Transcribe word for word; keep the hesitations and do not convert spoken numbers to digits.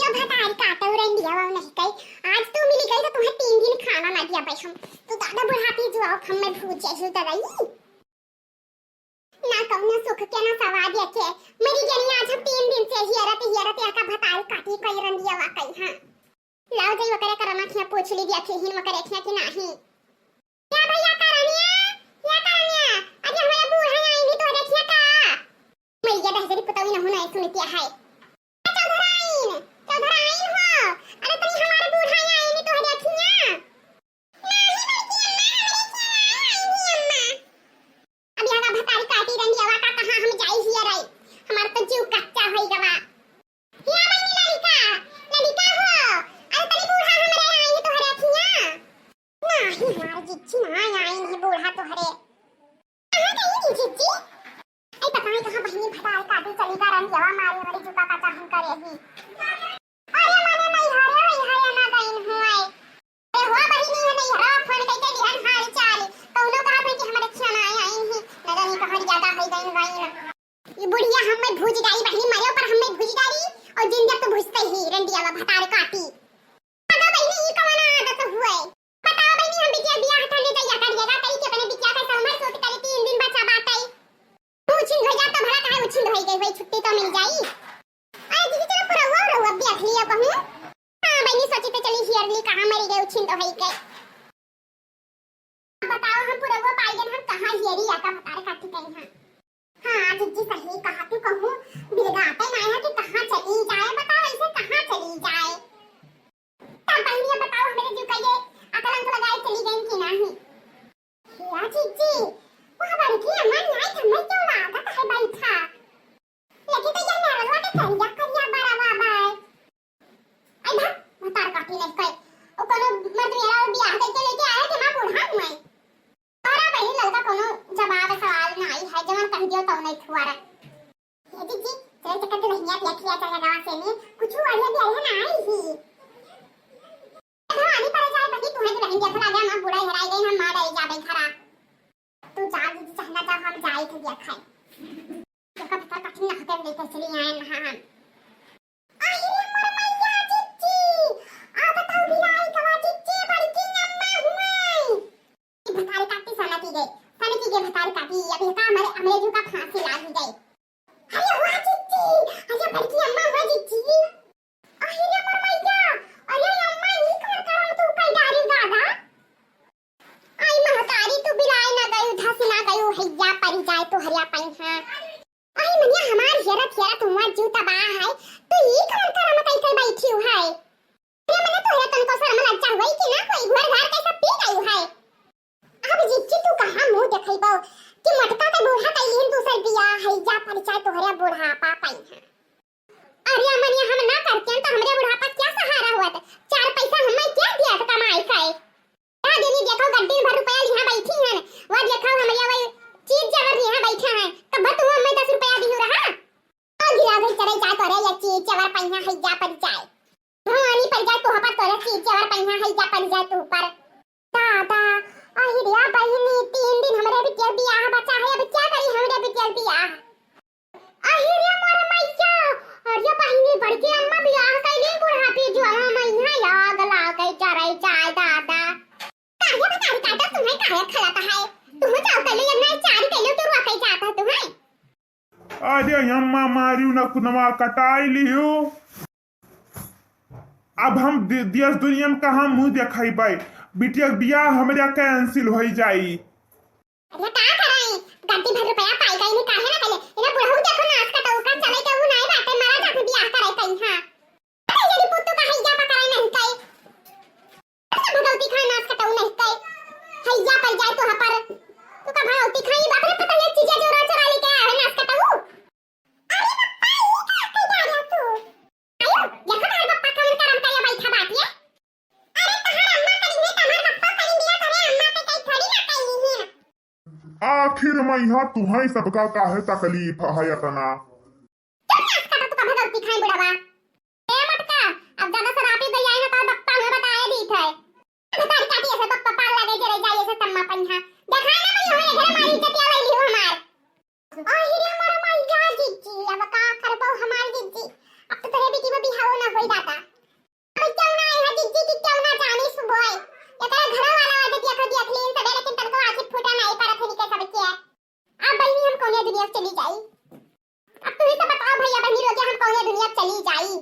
जो भतार काटउ रंडियावा नहीं कई, आज तू मिली गई तो तुम्हें तीन दिन खाना ना दिया भाई हम। तो दादा बुढ़ापी जो आओ हम में भूत जैसे तो रही। ना कौनो सुख के ना सवाद यके। मरी गई आज हम तीन दिन से हियरत हियरत या का भतार काटी कई रंडियावा कई, हाँ। लाओ जाई वकरे करना खिया पूछ ली दिया थे हिन वकरे खिया कि नाही। या भैया करनिया, या करनिया, अरे हमारे बूढ़ा आई नहीं तो देखिए का। मैया दहजरी पुतौनी न होना है सुनतिया है। चौधराइन, चौधराइन हो, अरे तनी हमारे बूढ़ा आई नहीं तो देखिए। नाही बड़की अम्मा, हमारे क्या आई नहीं अम्मा। अब यहाँ का भतारी काटी रंडियावा का कहाँ हम जाई हिया रही। हमार तो जीव कच्चा होई गवा। हिया बनी ललिका, ललिका हो, अरे तनी बूढ़ा हमरे आई है तोहरे अखियाँ। नाही हमार जिज्जी ना आई है बूढ़ा तोहरे। कहाँ गई थी जिज्जी? ए पता नहीं कहाँ बहिनी भतार काटी चली गा रंडियावा मारे वाली जुका का चाहन करे ही। अरे मने नहीं हरे, नहीं हरे ना गई हुए। ए, हो बहिनी, है नहीं, हरा फोन कइके लिहन हाल चाल। कउनो कहत है कि हमरे खियाना आए, आई ही। न जानी कहाँ ज्यादा है गइन वाइन। ई बुढ़िया हमें भूज डारी बहिनी, मरे पर हमें भूज डारी। और जिंदर तो भूजते ही, रंडियावा भतार काटी। अदा बहिनी, ई कवना आदत हुए? बताओ बहिनी, हम बिटिया बियाह ठंडे जइया करिएगा, करी के अपने बिटिया का समर सोच करे तीन दिन बचा बात आई। उछिंद हो जा तो भला काहे उछिंद होई गई, वही छुट्टी तो मिल जाई। अरे दीदी, चलो पुरौआ उरौआ देख लिया कहूँ। हाँ बहिनी, सोची तो चली हियरली कहाँ मरी गई, उछिंद होई गई। बताओ हम पुरौआ पाई गए, हम कहाँ हियरी या का भतार काटी गई हाँ। हाँ जिज्जी सही कहा तू कहूँ, बिलगाते ना है कि कहाँ चली जाए, बताओ ऐसे कहाँ चली जाए। तब बहिनिया बताओ हमरे जो कहिए अकलंक लगाए चली गई कि नाही। या जिज्जी, वह बड़की अम्मा न्याय हमें क्यों लागत है बैठा? लेकिन तो यह नरवा के करिया करिया बड़ा बाबा है। आई भा, भतार काटी नहीं कई। ओ कोनो मर्द मेरा बियाह करके लेके आया कि माँ बूढ़ा हुआ है। तोरा बहिनी ललका कोनो जवाब सवाल नाही है, जवन कह दियो तौने थुआरा। ये दीदी, चल चक्कर दुल्हनिया बिया खिया चल गवा से में, कुछ अड़िया भी अड़िया ना आई ही। भवानी पर जाए बहिनी, तुम्हें दुल्हन देखो लागे, हम बूढ़ा हेराई गई, हम मार आई जाबे खरा। तू जा दीदी, चाहना जा, हम जाए थे बिया खाए। देखो पता कठिन ना होते लेके चली आए ना हम। अरे मोर मैया जिज्जी, आ बताओ बिलाई कवा जिज्जी, बड़की अम्मा हुए। ई भतारी काटी सनकी गई, सनकी गई भतारी काटी, अभी का हमरे, हमरे जू का फांसी लागी गई। अरे वाह जिज्जी, अरे बड़की अम्मा वाह जिज्जी। अरे मोर मैया, अरे अम्मा ई कौन करम तू कई डारी दादा? आई महतारी तू बिलाई ना गयू, धस ना गयू, हैया परी जाए तोहरिया पैहा। आई मनिया हमार हेरत हेरत हुआ जू तबाह है, तू ई कौन करम कई कई बैठी है? अरे मने तोहरा तनको शर्म लज्जा होई कि ना होई, घर घर के सब पी गई है। अब जिज्जी तू कहाँ मुँह देखइबो कि मोटका के बूढ़ा कइलिहन दूसर बियाह, हैया परिचय तोहरे बुढ़ापा पइहा। अरे अमनिया हम ना करतेन तो हमरे बुढ़ापा क्या सहारा हुआ था? चार पैसा हमें क्या दिया था कमाई खाए? का देनी देखो गड्डी भर रुपया लिहा बैठी हैं, वह देखो हमरे वही चीज जवर लिहा बैठा है, तब तू हमें दस रुपया दियो रहा। आ गिरा गई चले जा तोरे ये चीज जवर पइहा हैया परिचय। भवानी पर जाए तोह पर तोरे चीज जवर पइहा हैया पर जाए तोह पर। दादा, अहिरिया बहिनी, तीन दिन हमरे बिटिया बियाह बचा है, अब क्या करी हमरे बिटिया बियाह? अहिरिया मोर मैया, अरे बहिनी बड़की अम्मा बियाह कैली बुढ़ापी जो हम यहाँ आग लागे जरे जाए दादा। काहे बताई काटा तुम्हें काहे खलत है? तुम जाओ कैले ये नहीं चारी कैले तो रुआ कहीं जाता है तुम्हें। अरे अम्मा मारियो ना कुनवा कटाई लियो। अब हम दे-, देश दुनिया में कहाँ मुँह देखाई बाई? बिटिया के बियाह हमरे cancel होई जाई। अरे का कराई? गड्डी भर रुपया पाई गई नहीं काहे ना कले? इना बुढ़ऊ देखो नास कटऊ का चले के ऊ नहीं बाटे मरा जाके बियाह करे कहीं हाँ। अरे जदी पुत्तू का हैया पकड़े नहीं कई। अरे भगवती खान नास कटऊ नहीं कई। हैया पर जाए तो पर। तू का भगवती खान ये अपने पता ये चीजें चोरा चोरा लेके आए नास कटऊ। अरे पप्पा, ये का कह रहा तू? आयो, देखो तार पप्पा कौन करम करे बैठा बाटिया। अरे तहार अम्मा करी है, तहार पप्पा करी दिया, तोरे अम्मा के कई थोड़ी ना कही है। आखिर में यहाँ तुम्हें सबका काहे तकलीफ है इतना? चुप नास कटा तू का भगवती खाए बुढ़वा। ए मटका, अब ज्यादा शराबी गई आई ना तो बप्पा हमें बताए दी थे। भतारी काटी ऐसे बप्पा पाल लगे जरे जाए ऐसे तम्मा पंहा। देखाए ना बनी हमारे घर मारी इज्जत या ले ली हो हमार। अहि रे मोर मैया जिज्जी, अब का करबो हमार जिज्जी? अब तो तोरे बेटी में बिहाव ना होई दादा। होय, एकरा घरवा वाला आदत दिया कर दिया थी, इन सबे, लेकिन तनको आँखी फूटा नहीं परत है निके सबके। अब बहिनी हम कौने दुनिया से चली जाई? अब तू ही तो बताओ भैया बहिनी लोग, हम कौने दुनिया से चली जाई?